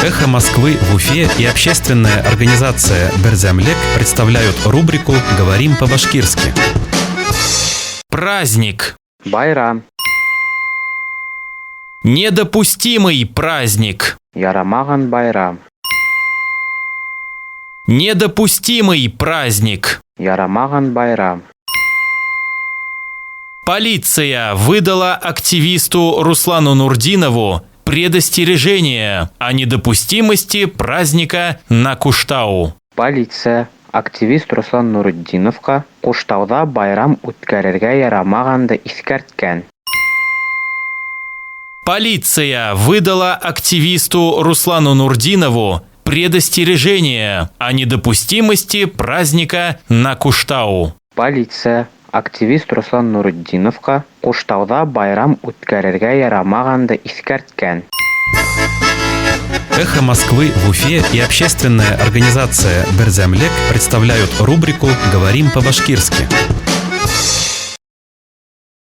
«Эхо Москвы» в Уфе и общественная организация «Берҙәмлек» представляют рубрику «Говорим по-башкирски». Праздник. Байрам. Недопустимый праздник. Ярамаған байрам. Недопустимый праздник. Ярамаған байрам. Полиция выдала активисту Руслану Нурдинову предостережение о недопустимости праздника на Куштау. Полиция активист Руслан Нурутдиновҡа Ҡуштауҙа байрам үткәрергә ярамағанды иҫкәрткән. Полиция выдала активисту Руслану Нурдинову предостережение о недопустимости праздника на Куштау. Полиция активист Руслан Нурутдиновҡа Ҡуштауҙа байрам үткәрергә ярамағанды иҫкәрткән. «Эхо Москвы» в Уфе и общественная организация «Берҙәмлек» представляют рубрику «Говорим по-башкирски».